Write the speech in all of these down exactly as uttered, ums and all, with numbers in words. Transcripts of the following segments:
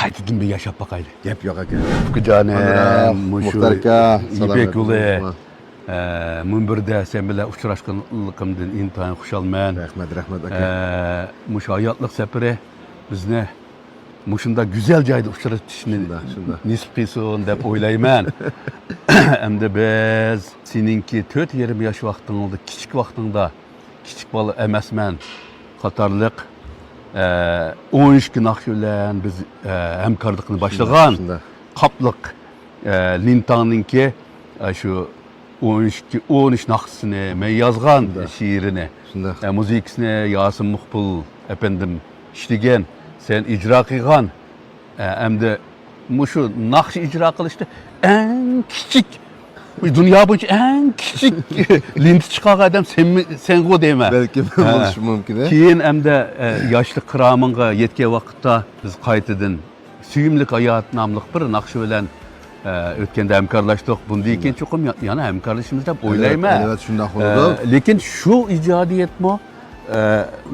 قايتىدىن بىر ياشاپ باقايلى. گەپ يوق ئاكا. ئۇكىجانىم، مۇشۇ مۇختەر ئاكا، يىپەك يولى سالامەت. ئە، مۇنبىرىدە سەن بىلەن ئۇچراشقانلىقىمدىن ئىنتايىن خۇشالمەن. رەھمەت، رەھمەت ئاكا. ئە، مۇشۇ ھاياتلىق سەپىرى بىزنى مۇشۇنداق گۈزەل جايدا ئۇچرىتىشنى شۇنداق، شۇنداق. نېسىپ قىلسۇن دەپ ئويلايمەن. ئەمدى بىز سېنىڭكى تۆت يېرىم ياش ۋاقتىڭدا، كىچىك ۋاقتىڭدا، كىچىك بالا ئەمەسمەن قاتارلىق، ئە، ئون ئىككى ناخشا بىلەن بىز، ئە، ھەمكارلىقنى باشلىغان. شۇنداق. قاپلىق، ئە، لىنتاڭنىڭكى، ئە، شۇ ئون ئىككى، ئون ئۈچ ناخشىسىنى مەن يازغان، شۇنداق. شېئىرىنى. شۇنداق. ئە، مۇزىكىسىنى ياسىن مۇقبۇل ئەپەندىم ئىشلىگەن، سەن ئىجرا قىلغان. ئە، ئەمدى مۇشۇ ناخشا ئىجرا قىلىشتا ئەڭ كىچىك، دۇنيا بويىچە ئەڭ كىچىك لېنتا چىقارغان ئادەم سەنمۇ-، سەنغۇ دەيمەن. بەلكىم ھە. بولۇشى مۇمكىن، ھە؟ كېيىن ئەمدى، ئە، ياشلىق قىرامىڭغا يەتكەن ۋاقىتتا بىز قايتىدىن سۆيۈملۈك ھايات ناملىق بىر ناخشا بىلەن، ئە، ئۆتكەندە ھەمكارلاشتۇق. بۇندىن كېيىن چوقۇم يا-، يەنە ھەمكارلىشىمىز دەپ ئويلايمەن. ئەلۋەتتە، شۇنداق بولىدۇ. ئە، لېكىن شۇ ئىجادىيەتمۇ، ئە،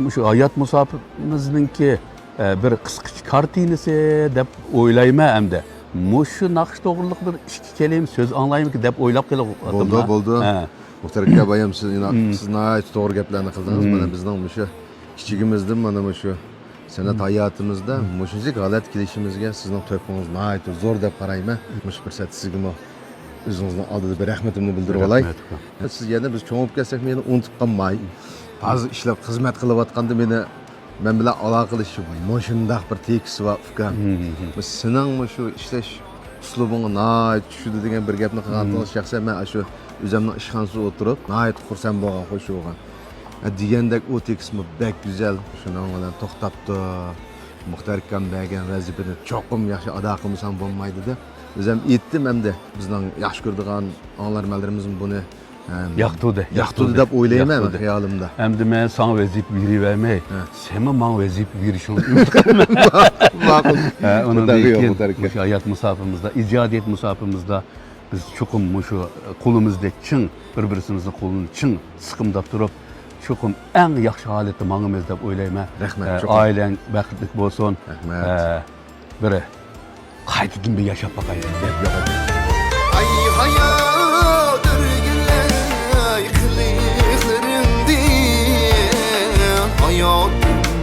مۇشۇ ھايات مۇساپىمىزنىڭكى، ئە، بىر قىسقىچە كارتىنىسى دەپ ئويلايمەن ئەمدى. مۇشۇ ناخشا توغرىلىق بىر ئىككى كەلىمە سۆز ئاڭلايمىكىن دەپ ئويلاپ قېلىۋاتىمەن. بولدى، بولدى. ھە. مۇختەر ئاكا، بايام سىز، سىز ناھايىتى توغرا گەپلەرنى قىلدىڭىز. مانا بىزنىڭ مۇشۇ كىچىكىمىزدىن مانا مۇشۇ سەنئەت ھاياتىمىزدا مۇشۇنچىلىك غەلەتە كېلىشىمىزگە سىزنىڭ تۆھپىڭىز ناھايىتى زور دەپ قارايمەن. مۇشۇ پۇرسەتتە سىزگىمۇ ئۆزىڭىزنىڭ ئالدىدا بىر رەھمىتىمنى بىلدۈرۈۋالاي. رەھمەت. سىز يەنە بىز چوڭىيىپ كەتسەكمۇ يەنە ئۇنتۇپ قالماي. ھازىر ئىشلەپ خىزمەت قىلىۋاتقاندا مېنى، مەن بىلەن ئالاقىلىشىپ مۇشۇنداق بىر تېكىست بار ئۇكام. سېنىڭ مۇشۇ ئىشلەش ئۇسلۇبۇڭغا ناھايىتى چۈشىدۇ دېگەن بىر گەپنى قىلغانتىڭىز، شەخسەن مەن ئاشۇ ئۆزۈمنىڭ ئىشخانىسىدا ئولتۇرۇپ ناھايىتى خۇرسەن بولغان، خوش بولغان. ھە، دېگەندەك ئۇ تېكىستمۇ بەك گۈزەل، شۇنىڭ بىلەن توختاپتۇ. مۇختەر ئاكام بەرگەن ۋەزىپىنى چوقۇم ياخشى ئادا قىلمىساڭ بولمايدۇ دېدى. ئۆزۈم ئېيتتىم ئەمدى، بىزنىڭ ياخشى كۆرىدىغان ئاڭلارمەنلىرىمىزمۇ بۇنى، ئە، ياقتۇردى. ياقتۇردى دەپ ئويلايمەن خىيالىمدا. ئەمدى مەن ساڭا ۋەزىپە بېرىۋەرمەي، سەنمۇ ماڭا ۋەزىپە بېرىشىڭنى ئۈمىد قىلىمەن. ماقۇل. ھە، ئۇنىڭدىن كېيىن مۇشۇ ھايات مۇساپىمىزدا، ئىجادىيەت مۇساپىمىزدا بىز چوقۇم مۇشۇ قولىمىزدەك چىڭ، بىر-بىرىمىزنىڭ قولىنى چىڭ سىقىمداپ تۇرۇپ، چوقۇم ئەڭ ياخشى ھالەتتە ماڭىمىز دەپ ئويلايمەن. رەھمەت، ئە، چوقۇم. ئائىلەڭ بەختلىك بولسۇن. رەھمەت. ئە، بىر قايتىدىن بىر ياشاپ باقايلى دەپ يازدىم. ئاي ھايات ئۆرگۈلەي قىلىقلىرىڭدىن، ھاياتىم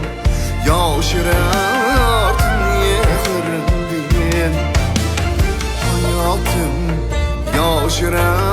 ياشىرار تۇنياقلىرىڭدىن. ھاياتىم ياشىرار